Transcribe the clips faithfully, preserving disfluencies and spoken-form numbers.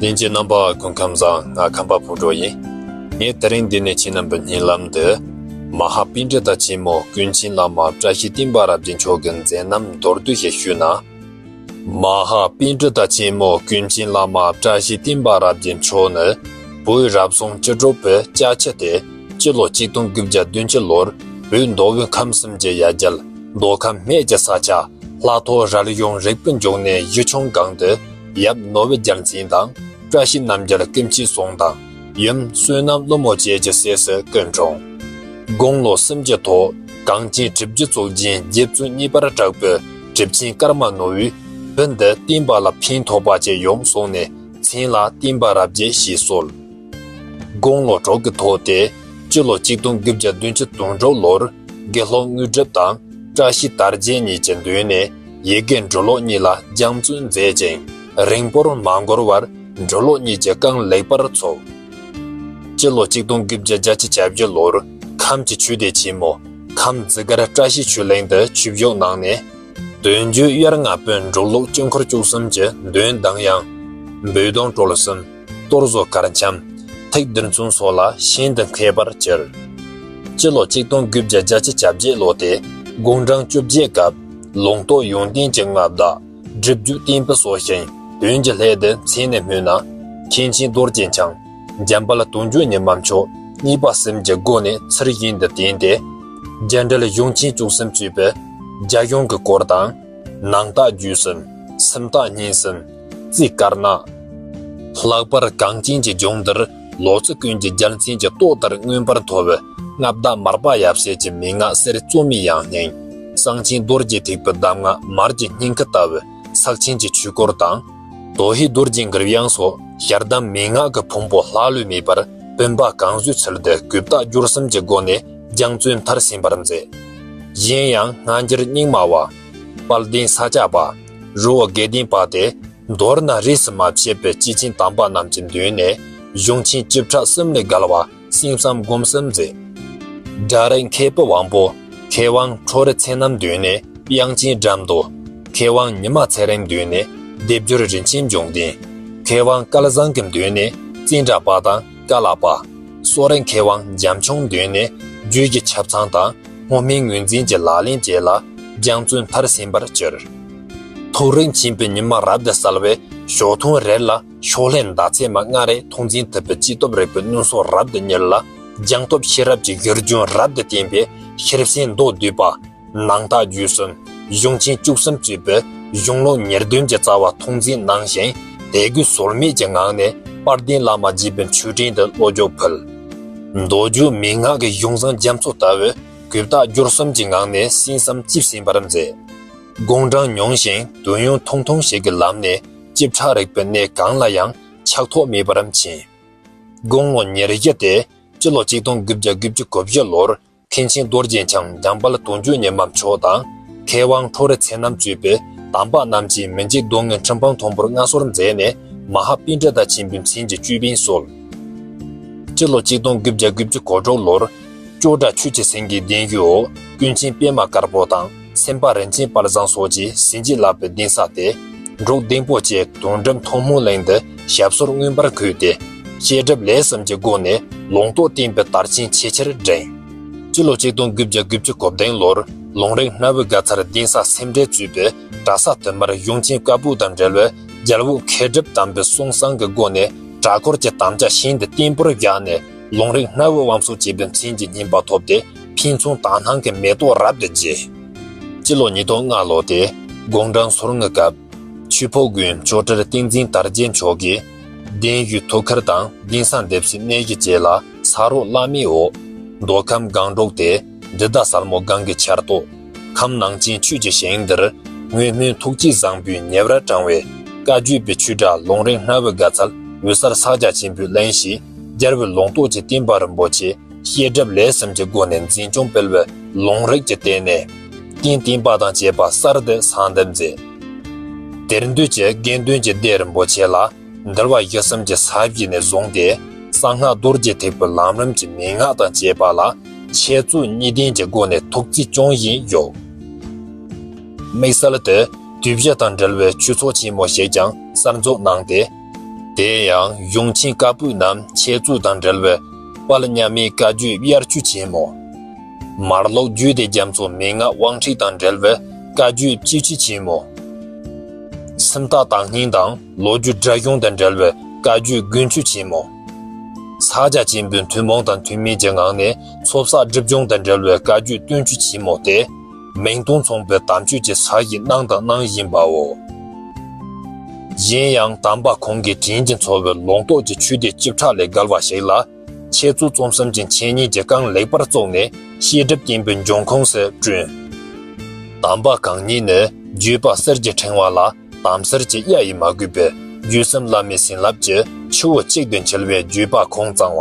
ལྷན་རྒྱས་རྣམ་པ་སྐུ་ཁམས་བཟང་། ང་ཁམས་པ་ཕུར་སྒྲོལ་ཡིན། ངས་དེ་རིང་འདི་ནས་ཁྱེད་རྣམ་པའི་སྙན་ལམ་དུ། མ་ཧཱ་པཎྜི་ཏ་ཆེན་མོ་ཀུན་མཁྱེན་བླ་མ་བཀྲ་ཤིས་བསྟན་པ་རབ་རྒྱས་མཆོག་གི་མཛད་རྣམ་མདོར་བསྡུས་ཤིག་ཞུས་ན། མ་ཧཱ་པཎྜི་ཏ་ཆེན་མོ་ཀུན་མཁྱེན་བླ་མ་བཀྲ་ཤིས་བསྟན་པ་རབ་རྒྱས་མཆོག་ནི། བོད་རབ་བྱུང་བཅུ་དྲུག་པའི་ལྕགས་ཁྱི་སྟེ། སྤྱི་ལོ་གཅིག་སྟོང་དགུ་བརྒྱ་བདུན་ཅུ་ལོར་བོད་མདོ་དབུས་ཁམས་གསུམ་གྱི་ཡ་གྱལ་མདོ་ཁམས་སྨད་ཀྱི་ས་ཆ་ལྷ་ཐོ་རལ་གཞུང་རིག་པའི་འབྱུང་གནས་གཞིས་ཆུང་སྒང་དུ། ཡབ་ནོར་བུ་རྒྱལ་མཚན་དང་། བཀྲ་ཤིས་རྣམ་རྒྱལ་སྐུ་མཆེད་ཟུང་དང་། ཡུམ་བསོད་ནམས་ཀླུ་མོ་བཅས་ཀྱི་སྲས་སུ་སྐུ་འཁྲུངས། དགུང་ལོ་སུམ་ཅུ་ཐོག་གངས་ཅན་གྲུབ་ཆེན་གཙུག་རྒྱན་རྗེ་བཙུན་གཉིས་པར་གྲགས་པའི་གྲུབ་ཆེན་ཀརྨ་ནོར་བུས་བོད་འདི་བསྟན་པ་ལ་ཕན་ཐོགས་པ་ཅིག་ཡོང་གསུངས་ནས། མཚན་ལ་བསྟན་པ་རབ་རྒྱས་ཞེས་གསོལ། དགུང་ལོ་དྲུག་གི་ཐོག་སྟེ། སྤྱི་ལོ་གཅིག་སྟོང་དགུ་བརྒྱ་བདུན་ཅུ་དོན་དྲུག་ལོར་དགེ་སློང་དངོས་གྲུབ་དང་བཀྲ་ཤིས་དར་རྒྱས་གཉིས་ཀྱི་མདུན་ནས་ཡི་གེ་འབྲི་ཀློག་གཉིས་ལ་སྦྱང་བརྩོན་མཛད་ཅིང་། རིང་པོར་མ་འགོར་བར་འབྲི་ཀློག་གཉིས་ཀྱི་རྐང་ལེགས་པར་ཚུགས། སྤྱི་ལོ་གཅིག་སྟོང་དགུ་བརྒྱ་བརྒྱད་ཅུ་གྱ་བཞི་ལོར་ཁམས་ཀྱི་ཆོས་སྡེ་ཆེན་མོ་ཁམས་ཛི་གར་བཀྲ་ཤིས་ཆོས་གླིང་དུ་ཆོས་ཞུགས་གནང་ནས། དོན་བརྒྱུད་དབྱར་རྔ་པའི་འབྲི་ཀློག་དཀྱིལ་འཁོར་བཅུ་གསུམ་གྱི་འདོན་གདངས་དབྱངས། འབོད་གདངས་གྲོལ་གསུམ། གཏོར་བཟོ་གར་འཆམ། ཐུགས་དོན་མཚོན་སོགས་ལ་ཤིན་ཏུ་མཁས་པར་གྱུར། སྤྱི་ལོ་གཅིག་སྟོང་དགུ་བརྒྱ་བརྒྱད་ཅུ་གྱ་བརྒྱད་ལོ་སྟེ། དགུང་གྲངས་བཅོ་བརྒྱད་སྐབས་ལུང་རྟོགས་ཡོན་ཏན་གྱི་མངའ་བདག་སྒྲུབ་བརྒྱུད་བསྟན་པའི་སྲོག་ཤིང་དོན་གྱི་ལྷས་དུ་མཚན་ནས་སྨོས་ན། མཁན་ཆེན་རྡོ་རྗེ་འཆང་། འཇམ་དཔལ་དོན་གྲུབ་ཉི་མ་མཆོག་གཉིས་པ་གསུམ་གྱི་སྒོ་ནས་ཚུལ་བཞིན་དུ་བསྟེན་ཏེ། རྒྱ་འགྲེལ་གཞུང་ཆེན་བཅུ་གསུམ་གཙོས་པའི་རྒྱ་གཞུང་གི་སྐོར་དང་། ནང་རྟགས་བརྒྱུད་གསུམ། སུམ་རྟགས་བསྙེན་གསུམ། རྩིས་དཀར་ནག། ལྷག་པར་གངས་ཅན་གྱི་ལྗོངས་འདིར་ལོ་ཙཱ་ཀུན་གྱི་རྒྱལ་མཚན་གྱི་ཏོག་ལྟར་མངོན་པར་མཐོ་བའི་མངའ་བདག་མར་པ་ཡབ་སྲས་ཀྱི་མན་ངག་གསེར་བཙོ་མའི་ཡང་སྙིང་། གསང་ཆེན་རྡོ་རྗེ་ཐེག་པའི་གདམས་ངག་མར་གྱི་སྙིང་ཁུ་ལྟ་བུའི་ཚེགས་ཆེན་གྱི་ཆོས་སྐོར་དང་། དོ་ཧེ་རྡོ་རྗེ་གུར་དབྱངས་སོགས་ཞལ་གདམས་མན་ངག་གི་ཕུང་པོ་ལྷག་ལུས་མེད་པར་སྤུན་པ་གང་བཟོའི་ཚུལ་དུ་གུས་རྟག་སྦྱོར་གསུམ་གྱི་སྒོ་ནས་སྦྱང་བརྩོན་མཐར་ཕྱིན་པར་མཛད། གཞན་ཡང་སྔ་འགྱུར་རྙིང་མ་བ། དཔལ་ལྡན་ས་སྐྱ་པ། རི་བོ་དགེ་ལྡན་པ་སྟེ། མདོར་ན་རིས་སུ་མ་ཆད་པའི་སྐྱེས་ཆེན་དམ་པ་རྣམས་ཀྱི་མདུན་ནས་གཞུང་ཆེན་བཅུ་ཕྲག་གསུམ་ལས་བརྒལ་བ་གསན་བསམ་སྒོམ་གསུམ་མཛད། སྒྲ་རིག་མཁས་པའི་དབང་པོ་མཁས་དབང་ཁྲོ་རུ་ཚེ་རྣམས་མདུན་ནས་དབྱངས་ཅན་སྒྲ་མདོ། མཁས་དབང་ཉི་མ་ཚེ་རིང་མདུན་ནས་སྡེབ་སྦྱོར་རིན་ཆེན་འབྱུང་ལྡན། མཁས་དབང་སྐལ་བཟང་གི་མདུན་ནས་ཙནྡྲ་པ་དང་ཀ་ལ་པ། གསོ་རིག་མཁས་དབང་འཇམ་ཆུང་མདུན་ནས་རྒྱུད་ཀྱི་ཆ་ཚང་དང་སྔོ་སྨན་ངོས་འཛིན་གྱི་ལག་ལེན་བཅས་ལ་སྦྱང་བརྩོན་མཐར་ཕྱིན་པར་གྱུར། ཐུགས་རིག་མཁྱེན་པའི་ཉི་མ་རབ་ཏུ་གསལ་བས་ཞོ་ཐུང་རེ་ལ་ཕྱོགས་ལྷུང་ཟླ་ཚེས་མ་ལྔ་རེ་ཐུགས་འཛིན་ཐུབ་པའི་སྐྱེས་སྟོབས་རིག་པའི་སྣུམ་སོགས་རབ་ཏུ་མྱུར་ལ། སྦྱངས་སྟོབས་ཤེས་རབ་ཀྱི་གཡུ་ལྗོན་རབ་ཏུ་བརྟན་པས་ཤེར་ཕྱིན་མདོ་སྡུད་པ། ནང་རྟགས་བརྒྱུད་གསུམ། གཞུང་ཆེན་བཅུ་གསུམ་གཙོས་པའི་གཞུང་ལུགས་ཉེར་བདུན་གྱི་རྩ་བ་ཐུགས་འཛིན་གནང་ཞིང་དད་གུས་ཟོལ་མེད་ཀྱི་ངང་ནས་དཔལ་ལྡན་བླ་མ་རྗེ་འབངས་མཆོད་སྤྲིན་དུ་བློ་སྦྱོར་ཕུལ། མདོ་རྒྱུད་མན་ངག་གི་གཞུང་བཟང་རྒྱ་མཚོ་ལྟ་བུའི་གུས་རྟག་སྦྱོར་གསུམ་གྱི་ངང་ནས་གསན་བསམ་ཅི་ཕྱིན་པར་མཛད། དགུང་གྲངས་ཉུང་ཞིང་དོན་ཡོད་ཐུང་ཐུང་ཞིག་གི་ལམ་ནས་ཅི་ཕྲ་རིག་པའི་གནས་གང་ལ་ཡང་ཆགས་ཐོགས་མེད་པར་ཕྱིན། དགུང་ལོ་ཉེར་བཞི་སྟེ། སྤྱི་ལོ་གཅིག་སྟོང་དགུ་བརྒྱ་དགུ་བཅུ་གོ་བཞི་ལོར་མཁན་ཆེན་རྡོ་རྗེ་འཆང་འཇམ་དཔལ་དོན་གྲུབ་ཉི་མ་མཆོག་དང་མཁས་དབང་ཁྲོ་རུ་ཚེ་རྣམ་གཙོས་པའི་དམ་པ་རྣམས་ཀྱིས་མི་འཇིགས་རྡོ་རྔོན་ཁྲི་འཕང་མཐོན་པོར་མངའ་གསོལ་མཛད་ནས་མ་ཧཱ་པཎྜི་ཏ་ཆེན་པོའི་མཚན་གྱི་ཅོད་པན་གསོལ། སྤྱི་ལོ་གཅིག་སྟོང་དགུ་བརྒྱ་དགུ་བཅུ་གོ་དྲུག་ལོར་ཅོག་གྲྭ་ཆོས་ཀྱི་སེང་གེའི་གདན་ཞུའི་འོག་ཀུན་མཁྱེན་པད་མ་དཀར་པོ་དང་སེམས་དཔའ་རིན་ཆེན་དཔལ་བཟང་སོགས་ཀྱིས་ཟིན་བྲིས་བསླབ་པའི་གདན་ས་སྟེ། འབྲུག་སྡིངས་པོ་བཅས་དོན་གྲུབ་ཐུན་མོང་གླིང་དུ་ཞབས་སོར་མངོན་པར་བཀོད་དེ། བཤད་སྒྲུབ་ལས་གསུམ་གྱི་སྒོ་ནས་ལུང་རྟོགས་བསྟན་པའི་དར་ཆེན་ཆེས་ཆེར་བསྒྲེངས། སྤྱི་ལོ་གཅིག་སྟོང་དགུ་བརྒྱ་དགུ་བཅུ་གོ་བདུན་ལོར་ལུང་རིགས་སྣ་བོའི་དགའ་ཚལ་གདན་ས་སེ་འབྲས་གཙོས་པའི་གྲྭ་ས་དུ་མར་གཞུང་ཆེན་བཀའ་པོད་དང་འབྲེལ་བའི་རྒྱལ་པོ་མཁས་གྲུབ་དམ་པའི་གསུང་གསང་གི་སྒོ་ནས་གྲྭ་སྐོར་གྱི་དམ་བཅའ་ཤིན་ཏུ་བརྟན་པོར་བཞག་ནས་ལུང་རིགས་སྣ་བོའི་དབང་ཕྱུག་ཅེས་པའི་མཚན་གྱི་སྙན་པ་ཐོབ་སྟེ། ཕུན་ཚོགས་དག་སྣང་གི་མེ་ཏོག་རབ་ཏུ་རྒྱས། སྤྱི་ལོ་ཉིས་སྟོང་ལྔ་ལོ་སྟེ། དགུང་གྲངས་སོ་ལྔའི་སྐབས། ཆོས་འཕགས་དགོན་མཆོག་སྤྲུལ་བསྟན་འཛིན་དར་རྒྱས་མཆོག་གིས། གདན་ཞུའི་ཐུགས་ཁུར་དང་གདན་ས་འདེབས་གསོའི་གནས་གཞི་བཅས་ལ་ས་རོགས་བླ་མེད་འོག་མདོ་ཁམས་སྒང་དྲུག་སྟེ། འདི་ཟླ་སྲལ་མོ་སྒང་གི་ཆར་ཐོག་ཁམས་ནང་ཆེན་ཆོས་ཀྱི་ཞིང་འདིར། སྔོན་སྨོན་ཐུགས་བསྐྱེད་བཟང་པོའི་ཉེ་བར་དྲངས་པའི་བཀའ་བརྒྱུད་པའི་ཆོས་གྲྭ་ལུང་རིགས་སྣ་བོའི་དགའ་ཚལ་འོད་གསལ་ཕྱག་རྒྱ་ཆེན་པོའི་གླིང་ཞེས་རྒྱལ་བའི་ལུང་རྟོགས་ཀྱི་བསྟན་པ་རིན་པོ་ཆེ། བཤད་སྒྲུབ་ལས་གསུམ་གྱི་སྒོ་ནས་འཛིན་སྐྱོང་སྤེལ་བའི་ལུང་རིགས་ཀྱི་ལྟེ་གནས། རྟེན་བརྟེན་པ་དང་བཅས་པ་གསར་དུ་གསར་འདེབས་མཛད། དེར་འདུས་ཀྱི་དགེ་འདུན་གྱི་སྡེ་རིན་པོ་ཆེ་ལ་འདུལ་བ་གཞི་གསུམ་གྱི་ས་གཞི་ནས་བཟུང་སྟེ་གསང་སྔགས་རྡོ་རྗེ་ཐེག་པའི་ལམ་རིམ་གྱི་མན་ངག་དང་བཅས་པ་ལ་འཆད་རྩོད་གཉིས་ལྡན་གྱི་སྒོ་ནས་ཐུགས་བརྩེ་སྐྱོང་བཞིན་ཡོད། དམིགས་བསལ་དུ་དུས་བཞི་དང་འབྲེལ་བའི་ཆོས་ཚོགས་ཆེན་མོ་ཞིག་ཀྱང་གསར་འཛུགས་གནང་སྟེ། དེ་ཡང་གཞུང་ཆེན་བཀའ་པོད་རྣམས་འཆད་རྩོད་དང་འབྲེལ་བའི་དཔལ་མཉམ་མེད་བཀའ་བརྒྱུད་དབྱར་ཆོས་ཆེན་མོ། མར་ལོག་རྒྱུད་སྡེ་རྒྱ་མཚོ་མན་ངག་དབང་ཁྲིད་དང་འབྲེལ་བའི་བཀའ་བརྒྱུད་སྤྱི་ཆོས་ཆེན་མོ། སུམ་རྟགས་དག་སྙིང་དང་ལོ་རྒྱུས་སྒྲ་གཞུང་དང་འབྲེལ་བའི་བཀའ་བརྒྱུད་དགུན་ཆོས་ཆེན་མོ། ས་སྐྱ་ཆེན་པོའི་ཐུན་མོང་དང་ཐུན་མིན་གྱི་ངང་ནས་ཚོགས་བསགས་སྒྲིབ་སྦྱོང་དང་འབྲེལ་བའི་བཀའ་བརྒྱུད་སྟོན་ཆོས་ཆེན་མོ་སྟེ། མིང་དོན་མཚུངས་པའི་དམ་ཆོས་ཀྱི་ས་གཞི་གནང་དང་གནང་བཞིན་པའོ། གཞན་ཡང་དམ་པ་ཁོང་གིས་དྲིན་གྱིས་འཚོ་བའི་ལུང་རྟོགས་ཀྱི་ཆོས་སྡེ་བཅུ་ཕྲག་ལས་བརྒལ་བ་ཞིག་ལ། འཆད་རྩོད་རྩོམ་གསུམ་གྱི་འཆད་ཉན་གྱི་རྐང་ལེགས་པར་བཙུགས་ནས་བཤད་སྒྲུབ་ཀུན་པོའི་འབྱུང་ཁུངས་སུ་བསྐྲུན། དམ་པ་གང་ཉིད་ནི་བརྒྱུད་པ་གསེར་གྱི་ཕྲེང་བ་ལ་དམ་གསེར་གྱི་གཡའ་ཡིས་མ་གོས་པའི་བརྒྱུད་གསུམ་བླ་མའི་བྱིན་རླབས་ཀྱི་ཆུ་བོ་གཅིག་ཏུ་འཁྱིལ་བའི་བརྒྱུད་པ་ཁུངས་གཙང་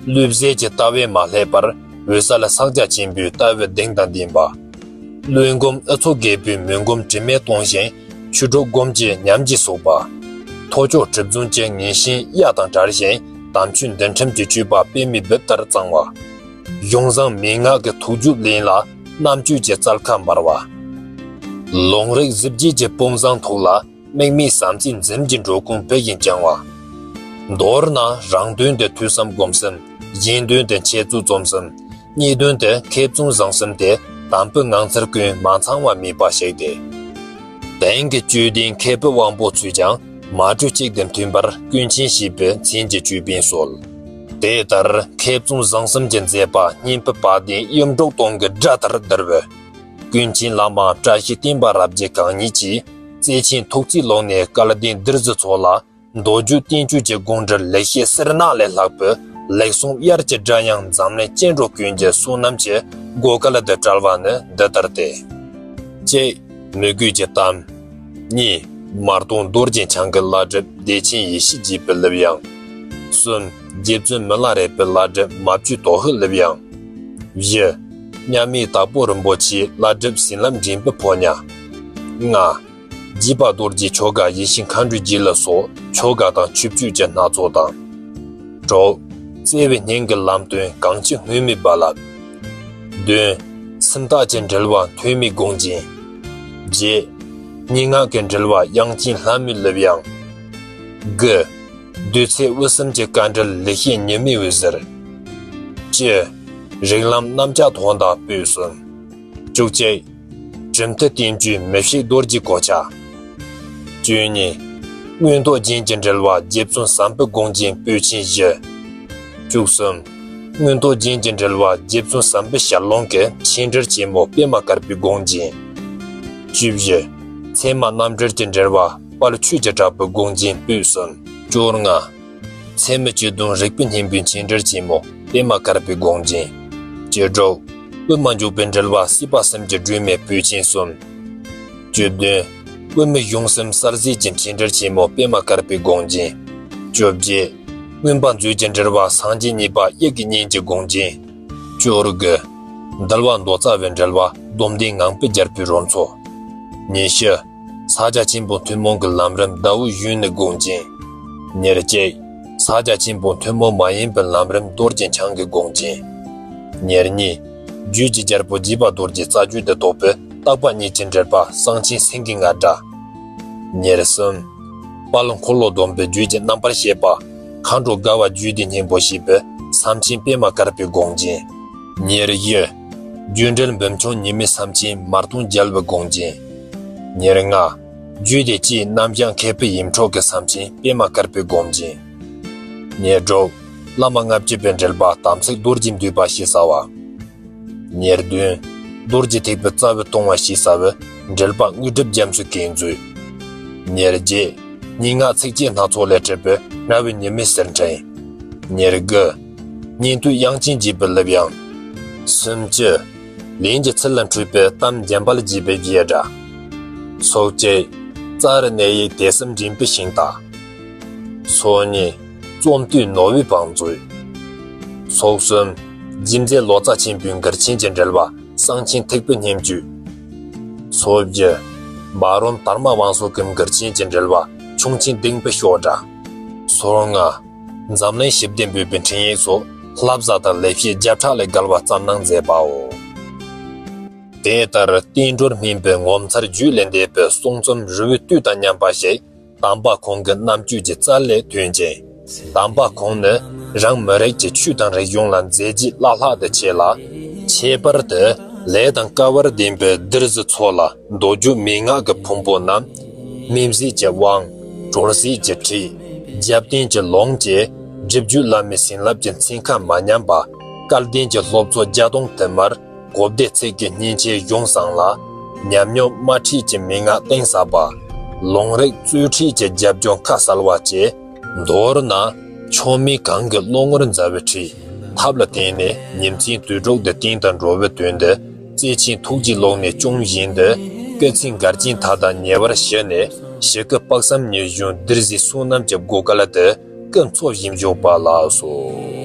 བ། བློས་བྱས་ཀྱི་ལྟ་བས་མ་བསླད་པར་འོད་གསལ་ཕྱག་རྒྱ་ཆེན་པོའི་ལྟ་བའི་གདེང་དང་ལྡན་པ། བློན་སྒོམ་ཨུ་ཚུགས་རྒད་པོའི་མོས་སྒོམ་དྲི་མས་གཏོང་ཞིང་ཆོས་གྲོགས་སྒོམ་གྱི་ཉམས་ཀྱིས་གསོག་པ། ཐོ་ཅོ་གྲུབ་རྫོང་གི་ངེས་ཤེས་གཡའ་དང་བྲལ་ཞིང་དམ་ཆོས་འདུལ་ཁྲིམས་ཀྱི་སྤྱོད་པ་པད་མའི་སྦུབས་ལྟར་གཙང་བ། གཞུང་བཟང་མན་ངག་གི་ཐུགས་རྒྱུད་བརླན་ལ་རྣམ་དཔྱོད་ཀྱི་རྩལ་ཁ་འབར་བ། ལུང་རིགས་གཟི་བརྗིད་ཀྱི་དཔུང་བཟང་ཐོགས་ལ་དམིགས་མེད་བྱམས་བརྩེའི་འཛུམ་གྱི་འགྲོ་ཀུན་བུ་བཞིན་བསྐྱང་བ། མདོར་ན་རང་དོན་དུ་ཐོས་བསམ་སྒོམ་གསུམ། གཞན་དོན་དུ་འཆད་རྩོད་རྩོམ་གསུམ། གཉིས་དོན་དུ་མཁས་བཙུན་བཟང་གསུམ་སྟེ་དམ་པའི་ངང་ཚུལ་ཀུན་མ་ཚང་བ་མེད་པ་ཞིག་སྟེ། དེང་གི་དཔྱོད་ལྡན་མཁས་པའི་དབང་པོ་ཚོས་ཀྱང་མ་གྲོས་གཅིག་ཏུ་མཐུན་པར་ཀུན་མཁྱེན་ཞེས་པའི་མཚན་གྱི་ཅོད་པན་གསོལ། དེ་ལྟར་མཁས་བཙུན་བཟང་གསུམ་གྱི་མཛད་པ་སྙན་པའི་དཔལ་ལྡན་གཡུ་འབྲུག་སྟོང་གི་སྒྲ་ལྟར་ལྡིར་བའི་ཀུན་མཁྱེན་བླ་མ་བཀྲ་ཤིས་བསྟན་པ་རབ་རྒྱས་གང་ཉིད་ཀྱིས་བརྩེ་ཆེན་ཐུགས་བརྩེའི་ཀློང་ནས་སྐལ་ལྡན་བདུད་རྩི་མཚོ་ལ། མདོ་རྒྱུད་བསྟན་བཅོས་ཀྱི་དགོངས་འགྲེལ་ལེགས་བཤད་གསེར་ནག་ལས་ལྷག་པའི་ལེགས་གསུང་དབྱར་གྱི་སྒྲ་དབྱངས་འཛམ་གླིང་སྐྱེ་འགྲོ་ཀུན་གྱི་བསོད་ནམས་ཀྱི་བགོ་སྐལ་དུ་བཀྲལ་བ་ནི་འདི་ལྟར་ཏེ། གཅིག་མོས་གུས་ཀྱི་གཏམ། གཉིས། མར་སྟོང་རྡོ་རྗེ་འཆང་གི་བླ་སྒྲུབ་བདེ་ཆེན་ཡེ་ཤེས་རྒྱས་པའི་གླུ་དབྱངས། གསུམ། རྗེ་བཙུན་མི་ལ་རས་པའི་བླ་སྒྲུབ་མ་བཅོས་དོ་ཤལ་གླུ་དབྱངས། བཞི། མཉམ་མེད་དྭགས་པོ་རིན་པོ་ཆེའི་བླ་སྒྲུབ་ཟིན་ལམ་འདྲེན་པའི་ཕོ་ཉ། ལྔ། རྗེ་དཔལ་རྡོ་རྗེ་ཆོ་ག་ཡེ་ཤེས་མཁའ་འགྲོའི་རྒྱུད་ལ་སོགས་ཆོ་ག་དང་ཆོས་སྤྱོད་ཀྱི་སྣ་ཚོགས་དང་། དྲུག་བརྩེ་བའི་སྙིང་གི་ལམ་སྟོན་གངས་ཅན་སྔོན་མོའི་རྦ་རླབས། བདུན། སུམ་རྟགས་ཀྱི་འགྲེལ་བ་ཐོན་མིའི་དགོངས་རྒྱན། བརྒྱད། སྙན་ངག་གི་འགྲེལ་བ་དབྱངས་ཅན་ལྷ་མོའི་གླུ་དབྱངས། དགུ། བདུད་རྩི་དབུ་གསུམ་གྱི་དཀའ་འགྲེལ་ལེགས་བཤད་ཉི་མའི་འོད་ཟེར། བཅུ། རིགས་ལམ་རྣམ་བཅད་ཐོག་མདའ་པོད་གསུམ། བཅུ་གཅིག་གྲུབ་མཐའི་བསྟན་བཅོས་མི་ཕྱེད་རྡོ་རྗེའི་གོ་ཆ། བཅུ་གཉིས། མངོན་རྟོགས་རྒྱན་གྱི་འགྲེལ་བ་རྗེ་བཙུན་བྱམས་པའི་དགོངས་རྒྱན་པོད་ཆེན་བཞི། བཅུ་གསུམ། མངོན་རྟོགས་རྒྱན་གྱི་འགྲེལ་བ་རྗེ་བཙུན་བྱམས་པའི་ཞལ་ལུང་གི་ཆེན་འགྲེལ་ཆེན་མོ་པད་མ་དཀར་པོའི་དགོངས་རྒྱན། བཅུ་བཞི། ཚད་མ་རྣམ་འགྲེལ་གྱི་འགྲེལ་བ་དཔལ་ཆོས་ཀྱི་གྲགས་པའི་དགོངས་རྒྱན་པོད་གསུམ། བཅོ་ལྔ། ཚད་མའི་བཅུད་དོན་རིགས་པའི་སྙིང་པོའི་ཆེན་འགྲེལ་ཆེན་མོ་པད་མ་དཀར་པོའི་དགོངས་རྒྱན། བཅུ་དྲུག། དབུ་མ་འཇུག་པའི་འགྲེལ་བ་སྲིད་པ་གསུམ་གྱི་སྒྲོན་མེ་པོད་ཆེན་གསུམ། བཅུ་བདུན། དབུ་མའི་གཞུང་གསུམ་གསལ་བྱེད་ཀྱི་ཆེན་འགྲེལ་ཆེན་མོ་པད་མ་དཀར་པོའི་དགོངས་རྒྱན། བཅོ་བརྒྱད། མངོན་པ་མཛོད་ཀྱི་འགྲེལ་བ་སངས་རྒྱས་གཉིས་པ་དབྱིག་གི་གཉེན་གྱི་དགོངས་རྒྱན། བཅོ་དགུ། འདུལ་བ་མདོ་རྩ་བའི་འགྲེལ་བ་སྡོམ་ལྡན་ངང་པའི་རྒྱལ་པོའི་རོལ་མཚོ། ཉི་ཤུ། ས་སྐྱ་ཆེན་པོ་ཐུན་མོང་གི་ལམ་རིམ་ཟླ་བོ་གཞོན་ནུའི་དགོངས་རྒྱན། ཉེར་གཅིག། ས་སྐྱ་ཆེན་པོ་ཐུན་མོང་མ་ཡིན་པའི་ལམ་རིམ་རྡོ་རྗེ་འཆང་གི་དགོངས་རྒྱན། ཉེར་གཉིས། རྒྱུད་ཀྱི་རྒྱལ་པོ་རྗེ་དཔལ་རྡོ་རྗེ་རྩ་རྒྱུད་དུ་གཏོགས་པའི་བརྟག་པ་གཉིས་ཀྱི་འགྲེལ་པ་གསང་ཆེན་སེང་གེའི་རྔ་སྒྲ། ཉེར་གསུམ། དཔལ་འཁོར་ལོ་སྡོམ་པའི་རྒྱུད་ཀྱི་རྣམ་པར་བཤད་པ། མཁའ་འགྲོ་དགའ་བ་རྒྱུད་སྡེའི་སྙིང་པོ་ཞེས་པའི་མཚམས་ཆེན་པད་མ་དཀར་པོའི་དགོངས་རྒྱན། ཉེར་བཞི། རྒྱུད་འགྲེལ་འབུམ་ཆུང་ཉི་མའི་མཚམས་ཆེན་མར་སྟོང་རྒྱལ་བའི་དགོངས་རྒྱན། ཉེར་ལྔ། རྒྱུད་སྡེ་སྤྱིའི་རྣམ་བཞག་མཁས་པའི་ཡིག་འཕྲོ་གི་མཚམས་ཆེན་པད་མ་དཀར་པོའི་དགོངས་རྒྱན། ཉེར་དྲུག། བླ་མ་ལྔ་བཅུ་པའི་འགྲེལ་པ་དམ་ཚིག་རྡོ་རྗེ་འདུས་པ་ཞེས་བྱ་བ། ཉེར་བདུན། རྡོ་རྗེ་ཐེག་པའི་རྩ་བའི་ལྟུང་བ་ཞེས་བྱ་བའི་འགྲེལ་པ་དངོས་གྲུབ་རྒྱ་མཚོའི་གན་མཛོད། ཉེར་བརྒྱད། སྙན་ངག་ཚིགས་བཅད་སྣ་ཚོགས་ལས་གྲུབ་པའི་རྔ་བོའི་ཉི་མའི་ཟེར་ཕྲེང་། ཉེར་དགུ། སྙན་བསྟོད་དབྱངས་ཅན་དགྱེས་པའི་གླུ་དབྱངས། སུམ་ཅུ། ལན་གྱི་ཚུལ་ལ་འཁྲུལ་པའི་གཏམ་འཇམ་དཔལ་དགྱེས་པའི་རྒྱས་སྒྲ། ཚོགས་གཅིག། རྩ་རུ་གནས་ཡིག་དེ་གསུམ་འདྲེན་པའི་ཤིང་རྟ། ཚོགས་གཉིས། རྩོམ་དུས་ནོར་བུའི་བང་མཛོད། ཚོགས་གསུམ། རྗེ་མཛད་ལོ་ཙཱ་ཆེན་པོའི་མགུར་ཆེན་གྱི་འགྲེལ་བ་གསང་ཆེན་ཐེག་པའི་སྙན་བརྒྱུད། ཚོགས་བཞི། འབའ་རོམ་དར་མ་བང་སོ་གི་མགུར་ཆེན་གྱི་འགྲེལ་བ་ཁྱུང་ཆེན་ལྡིང་པའི་ཤོག་སྒྲ། ཚོགས་ལྔ། འཛམ་གླིང་ཞི་བདེ་འབོད་པའི་འཕྲིན་ཡིག་སོགས་བསླབ་བྱ་དང་ལེགས་བཤད་བརྒྱ་ཕྲག་ལས་བརྒལ་བ་བརྩམས་གནང་མཛད་པའོ། དེ་ལྟར་བསྟན་འགྲོར་སྨིན་པའི་ངོ་མཚར་རྒྱུད་ལས་འདས་པའི་གསུང་རྩོམ་རི་བོའི་གཏུས་དང་མཉམ་པ་ཞིག་དམ་པ་ཁོང་གི་རྣམ་དཔྱོད་ཀྱི་རྩལ་ལས་ཐོན་ཅིང་། དམ་པ་ཁོང་ནི་རང་མི་རིགས་ཀྱི་ཆོས་དང་རིག་གཞུང་ལ་མཛད་རྗེས་བླ་ལྷག་ཏུ་ཆེ་ལ། ཁྱད་པར་དུ་ལས་དང་སྐལ་བར་ལྡན་པའི་གདུལ་བྱ་ཚོ་ལ་མདོ་རྒྱུད་མན་ངག་གི་ཕུང་པོ་རྣམས། མིང་གཟུགས་ཀྱི་དབང་། གྲོལ་གཞི་གྱི་ཁྲིད། རྒྱབ་རྟེན་གྱི་ལུང་བཅས་སྒྲུབ་བརྒྱུད་བླ་མའི་བྱིན་རླབས་ཀྱི་མཚན་ཁ་མ་ཉམས་པ། སྐལ་ལྡན་གྱི་སློབ་ཚོགས་བརྒྱ་སྟོང་དུ་མར་གོ་བདེ་ཚིག་གི་སྙན་ཆེན་གཞུང་བསྲངས་ལ། ཉམས་མྱོང་དམར་ཁྲིད་ཀྱི་མན་ངག་གཏིང་ཟབ་པ། ལུང་རིགས་རྩོལ་ཁྲིད་ཀྱི་རྒྱབ་ལྗོངས་ཁ་གསལ་བ་བཅས། མདོར་ན། མཆོག་དམན་གང་གི་བློ་ངོར་མཛའ་བའི་ཁྲིད་ཐབས་ལ་བརྟེན་ནས་ཉིན་མཚན་དུས་དྲུག་ཏུ་བསྟན་དུ་འགྲོ་བའི་དོན་དུ། བརྩེ་ཆེན་ཐུགས་ཀྱི་ཀློང་ནས་སྐྱོང་བཞིན་དུ། སྐུ་ཚེ་འགལ་རྐྱེན་མཐའ་དག་ཉེ་བར་ཞི་ནས། ཞི་ཁུ་དཔག་བསམ་ཉི་གཞོན་གདུལ་བྱའི་བསོད་ནམས་ཀྱི་བགོ་སྐལ་དུ་ཀུན་འཚོ་བཞིན་བཞུགས་པ་ལགས་སོ།